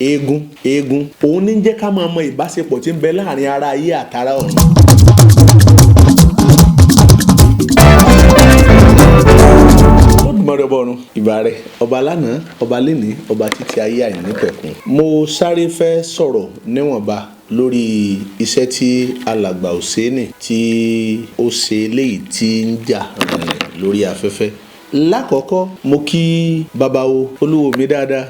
Eégún, eégún òun ní jẹ́ ká máa mọ ìbáṣepọ̀ tí ń bẹ láàrin ara ayé àtàrà ọ̀run. Olódùmarè ọba ọ̀run, ìbà rẹ̀, ọba lánàá, ọba lénìí, ọba títí ayé àìnípẹ̀kun. Mo sáré fẹ́ sọ̀rọ̀ níwọ̀nba lórí iṣẹ́ tí alàgbà Oseni tí ó ṣe eléyìí tí ń jà rìnrìn lórí afẹ́fẹ́. Lákọ̀ọ́kọ́, mo kí bàbá wo olúwo mi dáadáa.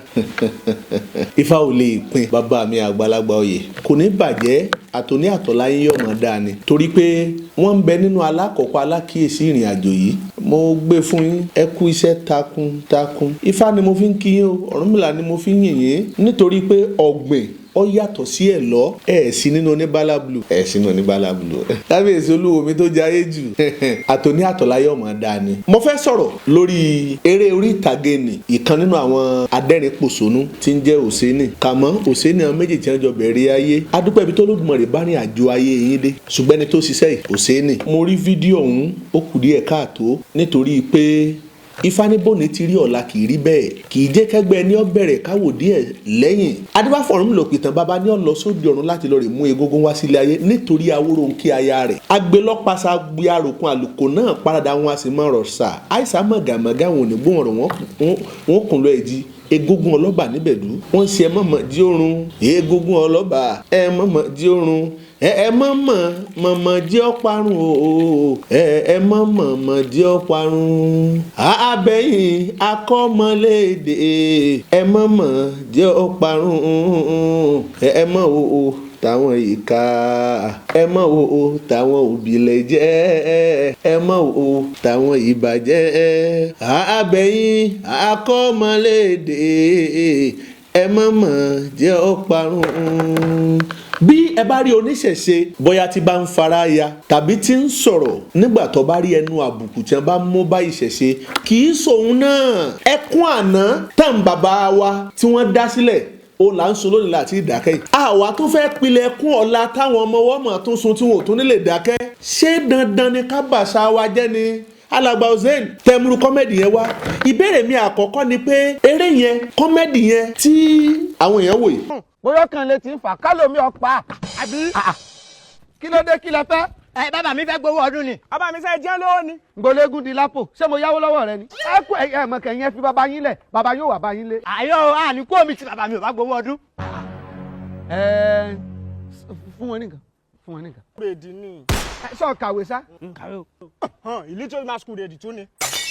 Ifá ò lè pin bàbá mi àgbàlagbà oyè, kò ní bàjẹ́, àtòní àtọ̀lá yín yọ̀mọ̀ dáa ni, torí pé wọ́n ń bẹ nínú alákọ̀ọ́kọ́ alákìyèsí ìrìn àjò yìí. Mo gbé fún yín, ẹ kú iṣẹ́ takun takun. Ifá ni mo fi ń kí yín o, Ọ̀rúnmìlà ni mo fi ń yìn yín, nítorí pé ọ̀gbìn ó yàtọ̀ sí ẹ̀ lọ ẹ̀ sí nínú oníbàlà blue, ẹ̀ sínú oníbàlà blue. Kábíyèsí olúwo mi tó jẹ ayé jù, àtòní àtọ̀láyé ọmọ dáa ni. Mo fẹ́ sọ̀rọ̀ lórí eré orí ìtàgé nì ìkan nínú àwọn adẹ́rìn-pòṣónú tí ń jẹ́ Oseni. Kàmọ́ Oseni, àwọn méjèèjì ń jọ bẹ̀rẹ̀ ayé. Adúpẹ́ ibi tó Olódùmarè bá rìn àjò ayé yín dé, ṣùgbọ́n ẹni tó ṣiṣẹ́ yìí, Oseni, mo rí fídíò ọ̀hún, ó kù díẹ̀ káàtó, nítorí pé Ifá ní ti rí ọ̀la kì í rí bẹ́ẹ̀, kì í jẹ́ kẹ́gbẹ́ ẹni ó bẹ̀rẹ̀ káwò díẹ̀ lẹ́yìn. Adébáfọ̀rún lò pìtàn bàbá ní ó lọ sóde ọ̀run láti lọ rè mú egungun wá sílé ayé nítorí awóró ń kí aya rẹ̀. Agbélọ́pàṣà gbé àròkún àlùkò náà parada wọn a sì máa rọ̀ sà. Àìsàn mọ̀gàmọ̀gà wọn ò ní gbóhùn ọ̀rọ̀ wọn kùn lọ ẹ̀dí. Egungun ọlọ́ba níbẹ̀ dú. Wọ́n ṣe ẹ mọ̀mọ́ jí oorun. Egungun ọlọ́ba ẹ mọ̀mọ́ jí oorun. Ẹ mọ̀mọ́ mọ̀mọ́ jí ó parun o. Ẹ mọ̀mọ́ mọ̀ jí ó parun. Abẹ́yìn akọ́mọlédè ẹ mọ̀mọ́ jí ó parun. Ẹ mọ̀ o táwọn ìka, ẹ mọ̀ o táwọn òbílẹ̀ jẹ́, ẹ mọ̀ o táwọn ìbàjẹ́. Abẹ́yìn akọ́mọlédè ẹ mọ̀mọ́ jẹ́ ó parun. Bí ẹ bá rí oníṣẹ̀ṣe bóyá tí bá ń fara ya tàbí tí ń sọ̀rọ̀ nígbà tó bá rí ẹnu àbùkù tí wọ́n bá mú bá ìṣẹ̀ṣe, kì í sòun náà. Ẹkún àná tán bàbá wa tí wọ́n dá sílẹ̀ ó là ń sun lónìí láti ìdákẹ́ yìí. Àwa tó fẹ́ pilẹ̀ ẹkún ọ̀la táwọn ọmọ wọn mọ̀ tó sun tí wọn ò tún nílè dákẹ́. Ṣé dandan ni ká bàṣà wa jẹ́ ni? Alàgbà Oseni tẹmúrú comedy yẹn wá. Ìbéèrè mi àkọ́kọ́ ni pé eré yẹn, comedy yẹn tí àwọn èèyàn wò yìí, Bóyá kan lè ti ń fà kálòmí ọ̀pá. Àbí. Kí ló dé, kí lẹ fẹ́? Ẹ bàbá mi fẹ́ gbowó ọdún ni. Bàbá mi sẹ́ jẹ́ lówó ni. Ngolégún di lápò, ṣé mo yáwó lọ́wọ́ rẹ ni? Ẹ kú ẹ mọ̀ kẹ̀yìn, ẹ fi bàbá yín lẹ̀, bàbá yóò wà bá yín lé. Àyọ̀ àní kú omi tí bàbá mi ò bá gbowó ọdún. Ẹ fún wọn nìkan, fún wọn nìkan. Bèdì ni. Ẹ sọ kàwé sá. Kàwé o. Ìlítò masquerade tún ni.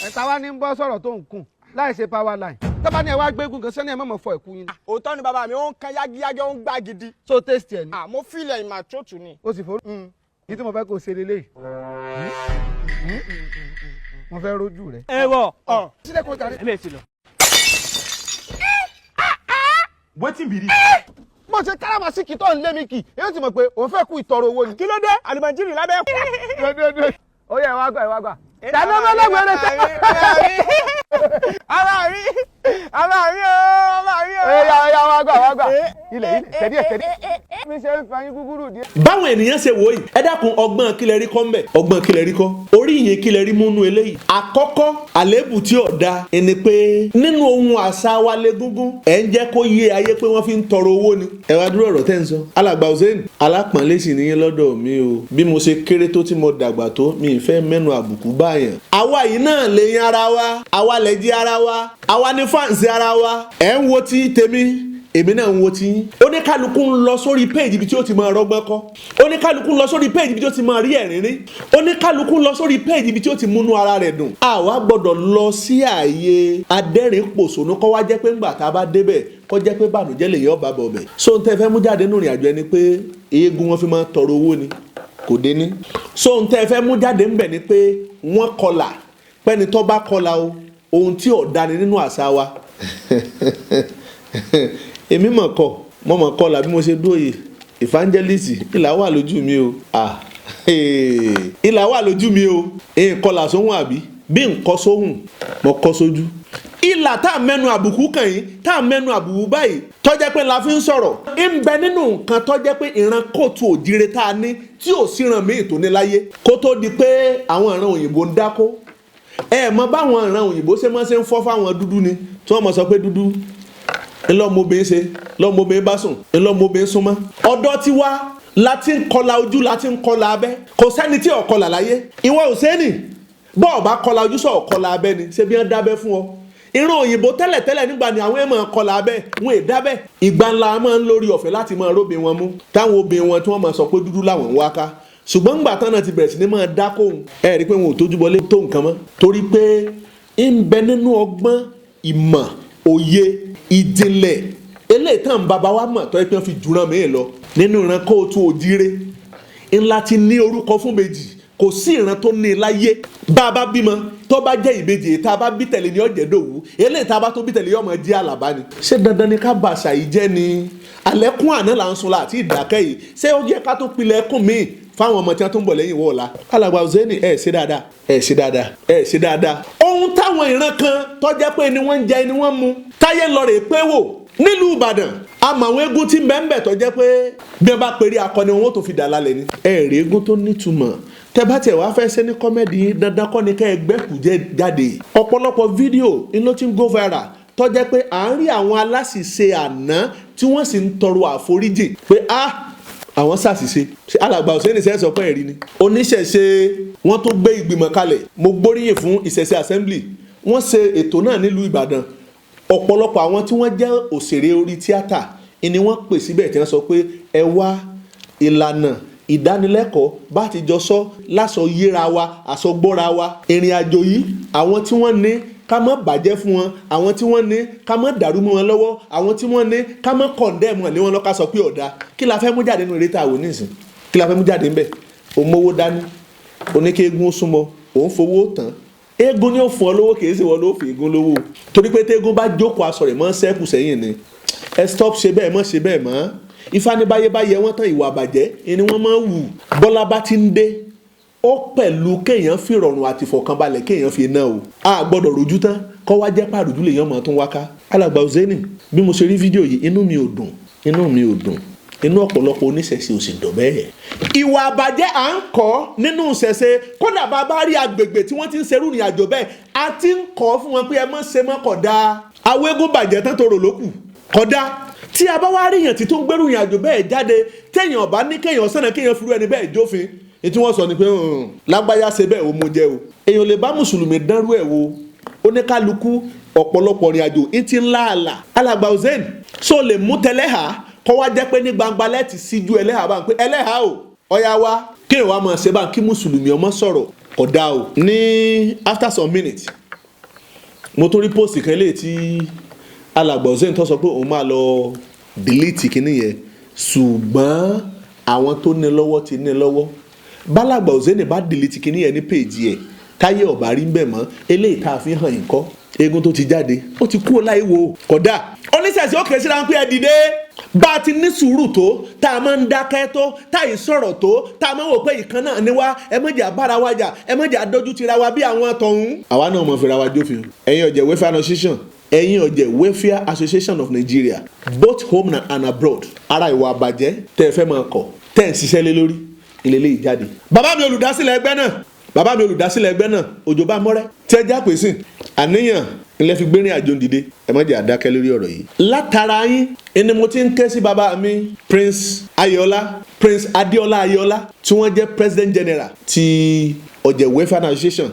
Ẹ ta wá ní ń bọ́ sọ̀rọ̀ tó ń kùn láì ṣe power line. Tọ́ba ní ẹ wá gbégún kan sẹ́ni ẹ mọ̀mọ́ fọ ẹ̀kú yín ni. Òótọ́ ni bàbá mi, ó ń kan yágíyágí, ó ń gbá gidi. So taste ẹ̀ ni. Mo feel in my throat ni. O sì forú. Kí tí mo fẹ́ kó o ṣe lélẹ́yìí. Mo fẹ́ rójú rẹ. Ẹ wọ. Sílẹ̀ kó tàrí. Ẹ bẹ́ẹ̀ sì lọ. Wetin be this? Mo ṣe káràmásìkì tó ń lé mi kì, èyí ti mọ̀ pé òun fẹ́ kú ìtọrọ owó ni. Kí ló dé? Àlùmọ̀jírì lábẹ́ kú. Dédédé. Ó yẹ, ẹ wá gbà, ẹ wá gbà. Tẹ̀lé ọmọlẹ́gbẹ̀rẹ̀ tẹ́. Ara mi, ara mi o, ara mi o. Ẹyà ẹyà, wá gbà, wá gbà. Ilẹ̀ ilẹ̀, tẹ̀dí ẹ̀ tẹ̀dí. Mi ṣe ń fẹyín gúgúrú díẹ̀. Báwọn ènìyàn ṣe wò yìí, ẹ dákun, ọgbọ́n kílẹ̀ rí kọ́ mbẹ̀? Ọgbọ́n kílẹ̀ rí kọ́? Orí ìyẹn kílẹ̀ rí múnú eléyìí? Àkọ́kọ́ àléébù tí ò da ẹni pé nínú ohun àṣà wa légúngún, ẹ̀ ń jẹ́ kó yé ayé pé wọ́n fi ń tọrọ owó ni. Ẹ wá dúró ọ̀rọ̀ tẹ́ ń sọ. Alàgbà Oseni, alápọ̀nlé sì níyẹn lọ́dọ̀ mi o. Bí mo ṣe kéré tó tí mo dàgbà tó, mi ì fẹ́ mẹ́nu àbùkù báyàn. Àwa yìí náà lè yan ara wa, àwa lè jí ara wa, àwa ní fans ara wa. Ẹ̀ ń wo ti tèmi, èmi náà ń wo ti yín. Oníkálukú ń lọ sórí péèjì ibi tí ó ti máa rọ́gbọ́n kọ́, oníkálukú ń lọ sórí péèjì ibi tí ó ti máa rí ẹ̀rín rí, oníkálukú ń lọ sórí péèjì ibi tí ó ti múnú ara rẹ̀ dùn. Àwa gbọ́dọ̀ lọ sí ààyè adẹ́rìn pòṣónú kọ́ wá jẹ́ pé ńgbà tá a bá débẹ̀ kọ́ jẹ́ pé bànújẹ́ lè yọ ọba bọ̀ bẹ̀. So n tẹ́ fẹ́ mú jáde nínú ìrìn àjò ẹni pé eégún wọn fi máa tọrọ owó ni kò dé ní. So n tẹ́ fẹ́ mú jáde ńbẹ̀ ni pé wọ́n kọlà pẹ́ni tó bá kọlà o, ohun tí ò dání nínú àṣà wa. Èmi mọ̀ kọ́, mo mọ̀ kọ́ là bí mo ṣe dúró yìí. Evangelist, ìlà wà lójú mi o. Ah, ìlà wà lójú mi o. Nǹkan là sóhun àbí bí nǹkan sóhun mo kọ́ sójú. Ìlà tá a mẹ́nu àbùkù kàn yín, tá a mẹ́nu àbùkù báyìí, tọ́jẹ́ pé la fi ń sọ̀rọ̀ ń bẹ nínú nǹkan tọ́jẹ́ pé ìran kóòtù òjire tá a ní tí ò síran míì tó ní láyé kó tó di pé àwọn ìran òyìnbó ń dákó. Ẹ mọ báwọn ìran òyìnbó ṣe máa ṣe ń fọ́ fáwọn dúdú ni tí wọ́n mọ̀ sọ pé dúdú. Ńlọmọbìnrin ṣe lọmọbìnrin bá sùn, ńlọmọbìnrin súnmọ́. Ọ̀dọ́ ti wá láti ń kọlà ojú, láti ń kọlà abẹ́. Kò sẹ́ni tí ò kọlà láyé. Ìwọ ò sẹ́ni bọ́ọ̀ bá kọlà ojú, sọ̀ kọlà abẹ́ ni. Ṣé bí wọ́n dábẹ́ fún ọ? Ìran òyìnbó tẹ́lẹ̀tẹ́lẹ̀ nígbà ni àwọn èèmọ̀ kọlà abẹ́, wọn è dábẹ́. Ìgbà ńlá máa ń lórí ọ̀fẹ́ láti máa róbe wọn mú, táwọn obìnrin wọn tí wọ́n máa sọ pé dúdú làwọn ń wá ká. Ṣùgbọ́n ńgbà tán náà ti bẹ̀rẹ̀ sí ní máa dá kóhun, ẹ rí i pé wọn ò tójú bọlé tó nǹkan mọ́, torí pé ń bẹ nínú ọgbọ́n, ìmọ̀, òye, ìjìnlẹ̀ eléyìí tán bàbá wa mọ̀ tọ́ ẹ pé wọ́n fi jùrọ̀ mí lọ nínú ìran kóòtù òjíire ńlá ti ní orúkọ fún méjì. Kò sí ìran tó ní i láyé. Bá a bá bímọ tó bá jẹ́ ìbejì, tá a bá bí tẹ̀lé ní ọ̀jẹ̀ dòwú, eléyìí tá a bá tó bí tẹ̀lé yọmọ jẹ́ àlàbá ni. Ṣé dandan ni ká ba àṣà yìí jẹ́ ni? Àlẹ́kùn àná là ń sun la àti ìdákẹ́ yìí. Ṣé ó yẹ ká tó pilẹ̀ ẹkùn míì fáwọn ọmọ tí wọ́n tó ń bọ̀ lẹ́yìn wọ́ọ̀la? Alàgbà Hussaini, ẹ̀ ṣe dáadáa, ẹ̀ ṣe dáadáa, ẹ̀ ṣe dáadáa. Ohun táwọn ìran kan tó jẹ́ pé ni wọ́n ń jẹ ni wọ́n mu, táyé ń lọ rè pé wò nílùú Ìbàdàn, àmọ́ àwọn eégún tí mbẹ́mbẹ́ tó jẹ́ pé bí wọ́n bá perí akọni wọn ó tó fi dà lálẹ́ ni. Ẹ rí eégún tó nítumọ̀. Tẹ bá tiẹ̀ wá fẹ́ ṣe ní comedy, dandan kọ́ ni kẹ́ ẹ gbẹ́kù jẹ́ jáde. Ọ̀pọ̀lọpọ̀ fídíò ni ló ti ń go viral tó jẹ́ pé à ń rí àwọn aláṣìṣe àná tí wọ́n sì ń tọrọ àforíjì pé a àwọn ṣàṣìṣe. Ṣé alàgbà Hussaini ṣe é sọ pé ẹ̀rí ni? Oníṣẹ̀ṣe wọ́n tó gbé ìgbìmọ̀ kalẹ̀. Mo gbóríyìn fún ìṣẹ̀ṣe assembly. Wọ́n ṣe ètò náà nílùú Ìbàdàn. Ọ̀pọ̀lọpọ̀ àwọn tí wọ́n jẹ́ òṣèré orí tíátà ni wọ́n pè síbẹ̀, tí wọ́n sọ pé ẹ wá ìlànà ìdánilẹ́kọ̀ọ́ bá ti jọ sọ lásọ yíra wa, àsọgbọ́ra wa. Ìrìn àjò yìí, àwọn tí wọ́n ní ká má bàjẹ́ fún wọn, àwọn tí wọ́n ní ká má dàrú mọ́ wọn lọ́wọ́, àwọn tí wọ́n ní ká má condemn wọn lé wọn lọ́ka sọ pé ọ̀dà. Kí la fẹ́ mú jáde nínú eré tá a wò nísìn? Kí la fẹ́ mú jáde ńbẹ̀? O mówó dání, oníkéegun ó súnmọ́, òun fowó tán. Eégún ni ó fún ọ lówó, kì í ṣe wọn ló fi eégún lówó, torí pé téégún bá jókòó, aṣọ rẹ̀ mọ́ sẹ́kù sẹ́yìn ni. Ẹ stop ṣe bẹ́ẹ̀ mọ́, ṣe bẹ́ẹ̀ mọ́. Ifá ní báyé bá yẹ wọ́n tán, ìwà àbàjẹ́ ni wọ́n máa ń wù. Bọ́lá bá ti ń dé, ó pẹ̀lú kéèyàn fi rọrùn àti ìfọ̀kànbalẹ̀ kéèyàn fi ná o. A gbọ́dọ̀ rojú tán kọ́ wá jẹ́ pàrọ̀jú lèèyàn máa tún wá ká. Alàgbà Hussaini, bí mo ṣe rí fídíò yìí, inú mi ò dùn, inú mi ò dùn, inú ọ̀pọ̀lọpọ̀ oníṣẹ̀ṣe ò sì dùn bẹ́ẹ̀. Ìwà àbàjẹ́ à ń kọ́ nínú ìṣẹ̀ṣe. Kódà bá a bá rí agbègbè tí wọ́n ti ń ṣerú ìrìn àjò bẹ́ẹ̀, a ti ń kọ́ fún wọn pé ẹ mọ́ ṣe mọ́, kódà awégún bàjẹ́ tán tó rò lókù kódà. Tí a bá wá rí èèyàn tí tó ń gbérù ìrìn àjò bẹ́ẹ̀ jáde, téèyàn bá ní kéèyàn sànà, kéèyàn fúru ẹni bẹ́ẹ̀ jófin ní tí wọ́n sọ ni pé lágbáyà ṣe bẹ́ẹ̀, ó mú jẹ́ o. Èèyàn lè bá mùsùlùmí dánrú ẹ̀ wo. Oníkálukú ọ̀pọ̀lọpọ̀ ìrìn àjò ń ti ńlá àlà. Alàgbà Hussaini, so lè mú tẹlẹ́hà kọ́ wá jẹ́ pé ní gbangba lẹ́ẹ̀tì síjú ẹlẹ́hà bá ń pé ẹlẹ́hà o, ọ̀yá wa, kéèyàn wá máa ṣe bá ń kí mùsùlùmí ọmọ sọ̀rọ̀, kódà o. Ní after some minutes, mo tún rí post kan léyìí tí alàgbà Hussaini tó sọ pé òun máa lọ delete kinní yẹn, ṣùgbọ́n àwọn tó ní lọ́wọ́ ti ní lọ́wọ́. Bálàgbà Hussaini bá delete kinní yẹn ní page ẹ̀, táyé ọ̀bà rí ń bẹ̀ mọ́. Eléyìí tá a fi hàn yín kọ́, eégún tó ti jáde ó ti kúrò láì wo, kódà. Oníṣẹ̀ṣe ó kéré síra ń pé ẹ dìde. Bá a ti ní sùúrù tó, tá a máa ń dákẹ́ tó, tá a yìí sọ̀rọ̀ tó, tá a máa ń wò pé ìkan náà ni wá, ẹ má jẹ́ àbára wa jà, ẹ má jẹ́ àdójú tira wa bí àwọn tọ̀hún. Àwa náà mọ̀ fira wa jófin. Ẹ̀yin ọ̀jẹ̀ welfare association, ẹ̀yin ọ̀jẹ̀ Welfare Association of Nigeria, both home and abroad, ara ìwà àbàjẹ́ tẹ́ ẹ fẹ́ máa kọ̀, tẹ́ ẹ ń ṣiṣẹ́ lé lórí ìlélẹ́ ìjáde. Bàbá mi olùdásílẹ̀ ẹgbẹ́ náà, bàbá mi olùdásílẹ̀ ẹgbẹ́ náà, òjò bá mọ́rẹ́ tí ẹ já pè sí àníyàn ilẹ̀ fi gbérin àjò dìde. Ẹ má jẹ́ àdákẹ́ lórí ọ̀rọ̀ yìí. Látara yín ẹni mo ti ń ké sí bàbá mi Prince Ayọ̀ọ́lá, Prince Adéọlá Ayọ̀ọ́lá, tí wọ́n jẹ́ President General ti Ọ̀jẹ̀ Welfare Association.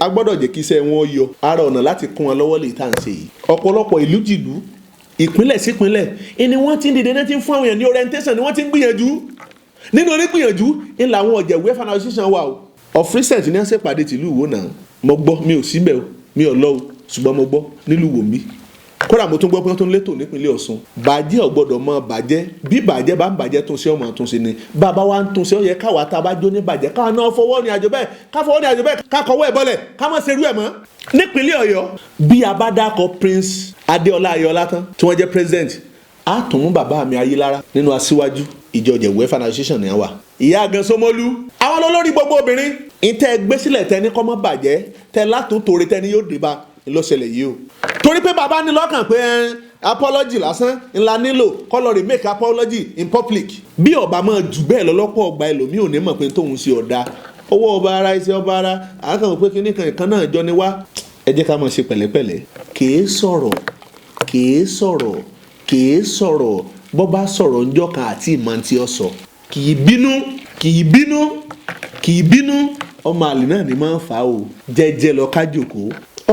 A gbọ́dọ̀ jẹ́ kí iṣẹ́ wọn yọ ara ọ̀nà láti kún wọn lọ́wọ́ lè tá à ń ṣe yìí. Ọ̀pọ̀lọpọ̀ ìlú jìlú, ìpínlẹ̀ sípínlẹ̀ ìní wọ́n ti ń dìde náà, ti ń fún àwọn èèyàn ní orientation ni wọ́n ti ń gbìyànjú. Nínú onígbìyànjú ń làwọn Ọ̀jẹ̀ Welfare Association wà o. Of recent ní wọ́n ṣèpàdé tìlú Ìwó náà. Mo gbọ́, mi ò síbẹ̀ o, mi ò lọ o, ṣùgbọ́n mo gbọ́ nílùú Ìwó mi. Kódà mo tún gbọ́ pé wọ́n tún létò nípínlẹ̀ Ọ̀ṣun. Bàjẹ́ ò gbọ́dọ̀ mọ bàjẹ́. Bí bàjẹ́ bá ń bàjẹ́, tún ṣe ọmọ tún ṣe ni. Bàbá wa ń tún ṣe, ó yẹ káwa tá a bá jó ní bàjẹ́, káwa náà fọwọ́ ní àjò bẹ́ẹ̀, ká fọwọ́ ní àjò bẹ́ẹ̀, ká kọwọ́ ẹ̀ bọ́lẹ̀, ká má ṣerú ẹ̀ mọ́. Nípínlẹ̀ Ọ̀yọ́, bí a bá dákọ̀ Prince Adéọlá Ayọ̀ọ́lá tán, tí wọ́n jẹ́ president, á tún mú bàbá mi Ayélára nínú aṣíwájú ìjọ Ọ̀jẹ̀ Welfare Association ní wà. Ìyá gan Somolu, àwọn olórí gbogbo obìnrin ìtẹ́ gbé sílẹ̀, tẹ ní kọ́mọ́ bàjẹ́, tẹ látúntòrè, tẹ ní yóò dé bá lọ́sẹ̀lẹ̀ yìí o. Torí pé bàbá ní lọ́kàn pé apology lásán ńlá nílò kọ́lọ́rì, make apology in public. Bí ọba máa jù bẹ́ẹ̀ lọ́lọ́pọ̀ ọgbà, ẹlòmíì ò ní mọ̀ pé tóun ṣe ọ̀dà owó ọba ara iṣẹ́ ọba ara àákàn pé kíní kan ìkan náà jọ ni wá. Ẹ jẹ́ ká máa ṣe pẹ̀lẹ́pẹ̀lẹ́. Kìí sọ̀rọ̀ Kìí sọ̀rọ̀, kìí sọ̀rọ̀. Bọ́ bá sọ̀rọ̀ ńjọ́ kan àti ìmọ̀ tí ó sọ, kìí bínú, kìí bínú, kìí bínú. Ọmọ àlè náà ni máa ń fà á o. Jẹ́jẹ́ lọ ká jòkó,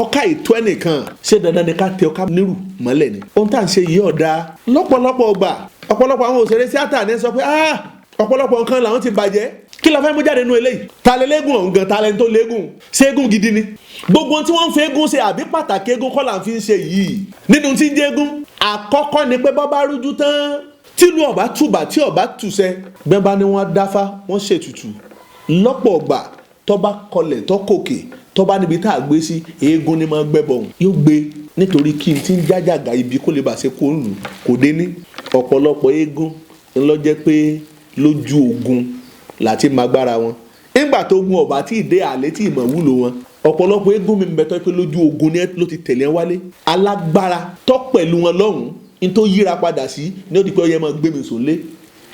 ọkà ìtọ́ ẹnìkan ṣé dandan ni ká tẹ ọkà nírù mọ́lẹ̀ ni? Ohun tá à ń ṣe yìí ọ̀dà lọ́pọ̀lọpọ̀ ọgbà. Ọ̀pọ̀lọpọ̀ àwọn òṣèré tíátà ní sọ pé ah, ọ̀pọ̀lọpọ̀ nǹkan làwọn ti bàjẹ́. Kí la fẹ́ mú jáde nínú eléyìí? Ta lè léegun ọ̀hún gan? Ta lẹni tó léegun? Ṣé eégún gidi ni gbogbo ohun tí wọ́n ń fi eégún ṣe, àbí pàtàkì eégún kọ́ là ń fi ń ṣe yìí? Nínú tí ń jẹ́ eégún àkọ́kọ́ ni pé bọ́ bá rújú tán, tìlú ọ̀bá tùbà, tí ọ̀bá tùsẹ, gbẹ́n bá ní wọ́n dáfá, wọ́n ṣètùtù lọ́pọ̀ ọgbà, tọ́ba kọlẹ̀ tọ́kòkè, tọ́ba níbi tá a gbé sí, eégún ni máa gbẹ́bọ̀ òun yóò gbé, nítorí kí n ti ń jájàgà ibi kó lè bá ṣe kó ń lù kò dé ní. Ọ̀pọ̀lọpọ̀ eégún ńlọ́jẹ́ pé lójú ogun láti máa gbára wọn. Nígbà tó gun ọ̀bà tí ì dé àlẹ́ tí ìmọ̀ wúlò wọn, ọ̀pọ̀lọpọ̀ eégún mi ń bẹ tọ́ pé lójú ogun ni ló ti tẹ̀lé ẹ wálé, alágbára tọ́ pẹ̀lú wọn lọ́hùn-ún ní tó yíra padà sí ní ó di pé ó yẹ máa gbé mi sùn lé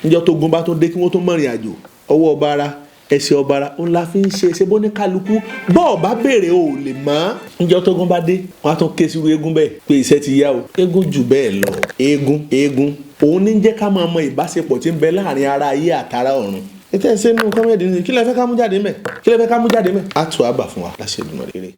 níjọ́ tó gun bá tó dé, kí wọ́n tó mọ̀rìn àjò. Ọwọ́ ọba ara, ẹsẹ̀ ọba ara ń la fi ń ṣe ṣe bó ní kálukú bọ́ ọba béèrè o ò lè mọ́. Níjọ́ tó gun bá dé, wọ́n á tún ké sírú eégún bẹ́ẹ̀ pé iṣẹ́ ti yá o. Eégún jù bẹ́ẹ̀ lọ. Eégún, eégún òun ní jẹ́ ká máa mọ ìbáṣepọ̀ tí ń bẹ láàrin ara ayé àtàrà ọ̀run. Ètò ẹ̀sẹ̀ nínú kọ́mẹ́dì ní kí lẹ fẹ́ ká mú jáde mẹ́? Kí lẹ fẹ́ ká mú jáde mẹ́? Á tù á bà fún wa láṣẹ Èdùmàrè.